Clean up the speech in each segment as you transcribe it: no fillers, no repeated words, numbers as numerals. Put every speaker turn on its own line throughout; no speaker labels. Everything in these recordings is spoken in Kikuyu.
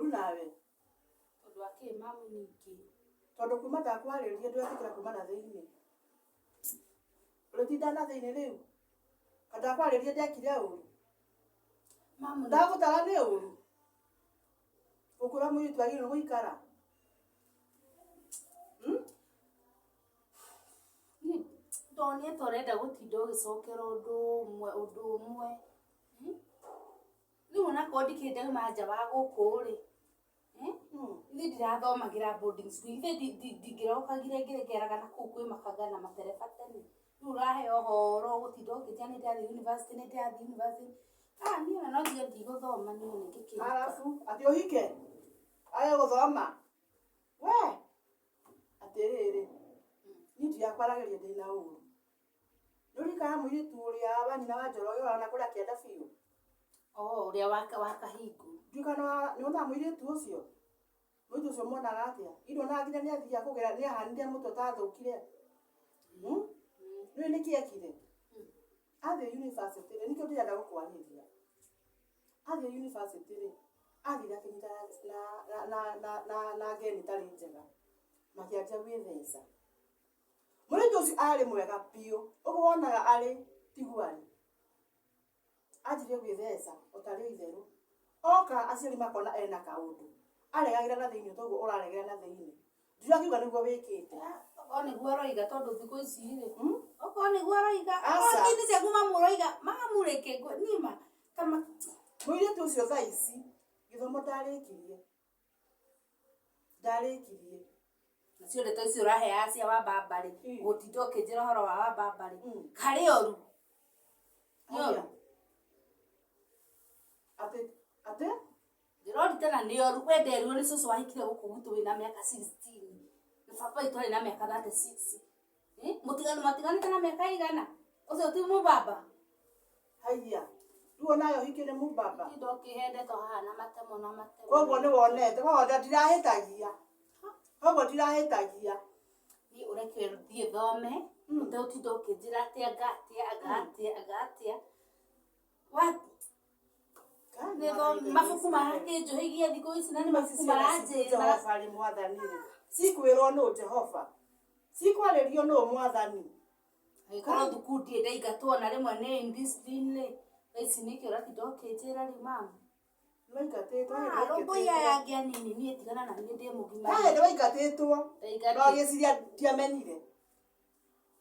Ũru nawe.
Tondũ wa kĩ mamu ningĩ?
Tondũ kuma ndakwarĩria ndũretĩkĩra kuma na thĩinĩ. Ũrĩtinda na thĩinĩ rĩu? Ka ndakwarĩria ndekire ũru?
Mamu nĩ
Ndagũtara nĩ ũru? Gũkũra mũirĩtu agĩrĩirwo gũikara? Hmm?
Niĩ ndonire ta ũrenda gũtinda ũgĩcokera ũndũ ũmwe ũndũ ũmwe. Hmm? Rĩu onakorwo ndikĩrĩ ndauma nja wa gũkũ rĩ, Ithe ndirathomagĩra boarding school, ithe ndingĩrokagire ngĩgeraga na kũu kwĩ makanga na matereba tene. Rĩu ũrahe ũhoro ũgũtinda ũkĩnjĩra nĩ ndĩrathiĩ university, nĩ ndĩrathiĩ university. Ah niĩ ona no njuge ndigũthoma niĩ ona ingĩkĩhika.
Arabu atĩ ũhike age gũthoma we atĩrĩrĩ niĩ ndirakwaragĩria ndĩna ũru. Nĩũririkanaga mũirĩtu ũrĩa wa nyina wa Njoroge ũrĩa kũrĩa kĩanda biũ?
Oh, ũrĩa wa wa kahingu.
Ndiũĩ kana nĩwonaga mũirĩtu ũcio? Mũirĩtu ũcio ũmuonaga atĩa? Niĩ ndonaga nginya nĩathiaga kũgera nĩahanire mũtwe ta athũkire. Hmm? Nĩũĩ nĩkĩ ekire? Athiĩ university rĩ, nĩkĩo ndĩrenda gũkwarĩria. Athiĩ university rĩ, athire akĩnyitana na na na na na ngeni ĩtarĩ njega, makĩanjia gwĩtheca. Mũirĩtu ũcio arĩ mwega biũ, ũguo wonaga arĩ tiguo arĩ. Anjirie gwĩtheca ũtarĩ itherũ. Oka aciari makona ena kaũndũ, aregagĩra na thĩinĩ toguo ũraregera na thĩinĩ. Ndirakiuga nĩguo wĩkĩte.
Okorwo nĩguo aroiga tondũ thikũ ici rĩ,
Hmm?
okorwo nĩguo aroiga,
Aca.
okorwo nĩ ciaku mamu ũroiga, mamu reke niĩ ma kama
Mũirĩtu ũcio thaa ici gĩthomo ndarĩkirie. Ndarĩkirie.
Nacio ndeto icio ũraheaga cia wambamba rĩ, gũtinda ũkĩnjĩra ũhoro wa wambamba rĩ, karĩ oru? Nĩ oru?
Atĩ atĩ?
Ndĩroririkana nĩ oru, we nderirwo nĩ cũcũ wahikire gũkũ gwitũ wĩna mĩaka 16, na baba witũ arĩ na mĩaka 36. Eh, Mũtiganu matiganĩte na mĩaka ĩigana? Ũcio ti mũbaba?
Haiya. Rĩu onawe ũhikire mũbaba.
Tinda ũkĩhe ndeto haha na matemo na matemo.
Koguo nĩ wonete, koguo ndirahĩtagia. Koguo ndirahĩtagia.
Niĩ ũreke thiĩ thome, ũtegũtinda ũkĩnjĩra atĩ anga atĩa, anga atĩa, anga atĩa. Wa- nĩ mabuku marakĩnjũhĩgia thikũ ici na nĩ mabuku maranjĩra.
Jehova rĩ mwathani rĩ. Cikwĩrwo nũ Jehova? Cikwarĩrio nũ mwathani?
Angĩkorwo thukuru ndirĩ ndaingatwo ona rĩmwe nĩ indiscipline rĩ, thaa ici nĩkĩ ũratinda ũkĩnjĩra rĩu mama?
Nĩwaingatĩtwo, he
Ah,
hĩndĩ
rũmbũiya
waingatĩtwo.
aya angĩ anini niĩ tigana na niĩ ndĩ mũgima.
He hĩndĩ waingatĩtwo
Ndaingatĩtwo.
na ũgĩciria ndiamenyire.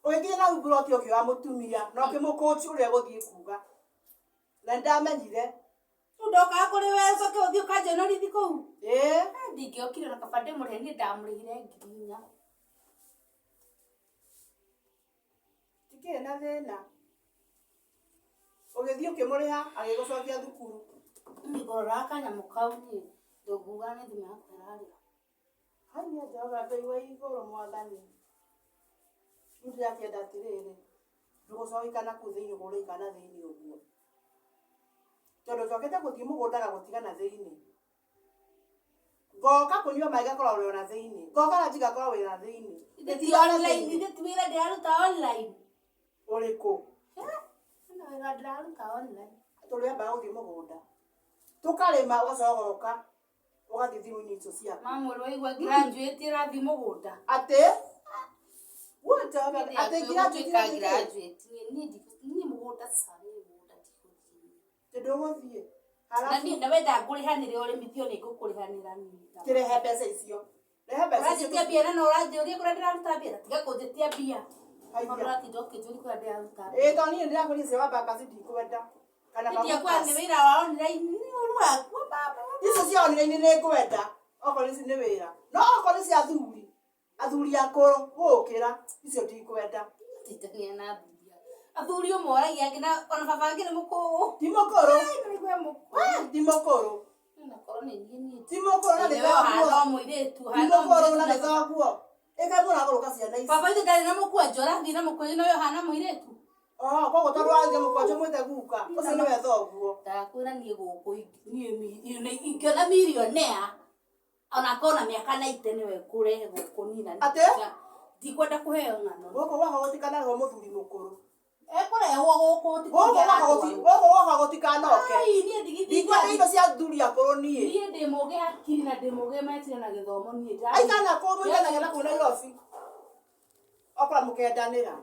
Ũgĩkinya na mburoti ũkĩoya mũtumia na ũkĩmũkũci ũrĩa gũthiĩ kuga. Na nĩndamenyire.
Rĩu ndokaga kũrĩ we ũcoke ũthiĩ ũkanjonorithi kũu?
Ĩĩ.
Eh, ndingĩokire na kaba ndĩmũrĩhe niĩ ndamũrĩhire 4,000.
Ndikĩrĩ na thĩna. Ũgĩthiĩ ũkĩmũrĩha agĩgũcokia thukuru.
Niĩ ngũroraga kanyamũ kau niĩ ndũnguga nĩ thimũ yakwa ĩrarĩra.
Haiya Jehova Ngai wa igũrũ mwathani. Rĩu ndĩrakĩenda atĩrĩrĩ, ndũgũcoka gũikara na kũu thĩinĩ ũguo ũraikara na thĩinĩ ũguo. Tondũ njokete gũthiĩ mũgũnda gagũtiga na thĩinĩ. Ngoka kũnyua maĩ ngakorwo wĩ na thĩinĩ. Ngoka ranji ngakorwo wĩ na thĩinĩ.
Ithe ti online, ithe ti wĩra ndĩraruta online.
Ũrĩkũ?
Hena wĩra ndĩraruta online.
Tũrĩambaga gũthiĩ mũgũnda. Tũkarĩma ũgacoka ũgoka ũgathiĩ thimũ-inĩ icio ciaku.
Mamu ũraigua graduate ĩrathiĩ mũgũnda.
Atĩ? Atĩ graduate
Gũtuĩka graduate. Niĩ mũgũnda ca, niĩ mũgũnda ndigũthiĩ.
Atĩ ndũgũthiĩ?
Na
Halafu
niĩ na wenda ngũrĩhanĩre ũrĩmithio nĩ ngũkũrĩhanĩra niĩ.
Kĩrehe mbeca icio. Rehe mbeca icio.
Ũranjĩtia mbia na no ũranjũria kũrĩa ndĩraruta mbia. Tiga kũnjĩtia mbia.
Haiya.
Tondũ ũratinda ũkĩnjũria kũrĩa ndĩraruta mbia.
Ĩĩ tondũ niĩ ndĩrakũria cia wambamba ndikwenda. Kana
Ndiakwa nĩ
maguta.
wĩra wa online nĩ ũru wakwa baba.
Icio cia online nĩ ngwenda. Okorwo ici nĩ wĩra. No okorwo nĩ cia athuri. Athuri akũrũ gũkĩra icio ndikwenda.
Tindania na athuri. Athuri ũmoragia angĩ na ona baba angĩ nĩ mũkũrũ.
Ti mũkũrũ.
Nĩguo mũkũrũ.
We, ti mũkũrũ.
Nakorwo nĩ niĩ niĩ.
Ti mũkũrũ na nĩ
Wewe ũhana
thoguo.
o mũirĩtu,
Ti
ũhana o
mũkũrũ
mũirĩtu
na nĩ
na
thoguo. Ĩka mũragũrũka ciana ici.
Baba ithe ndarĩ na mũkwanjũ, arathiĩ na mũkwanjũ na we ũhana mũirĩtu.
Oh, koguo tondũ wathiĩ mũkwanjũ mwĩte guka, ũcio nĩwe thoguo.
Ndakwĩra niĩ gũkũ niĩ ingĩona millionaire ona akorwo na mĩaka 90 nĩwe ngũrehe gũkũ niĩ na
Atĩ?
ndikwenda kũheo ng'ano.
Gũkũ gwakwa gũtikanarehwo mũthuri mũkũrũ.
Ekũrehwo. Ekũrehwo gũkũ ti
Gũkũ
kũngĩ
gwoka gũti-
aratwarwo.
gũkũ gwoka gũtikanoke.
Ai, niĩ ndigithia.
Ndikwenda indo cia athuri akũrũ niĩ.
Niĩ ndĩ mũgĩ hakiri na ndĩ mũgĩ meciria na gĩthomo niĩ.
Aikana kũu mũiganagĩra kũu Nairobi. Okora mũkendanĩra.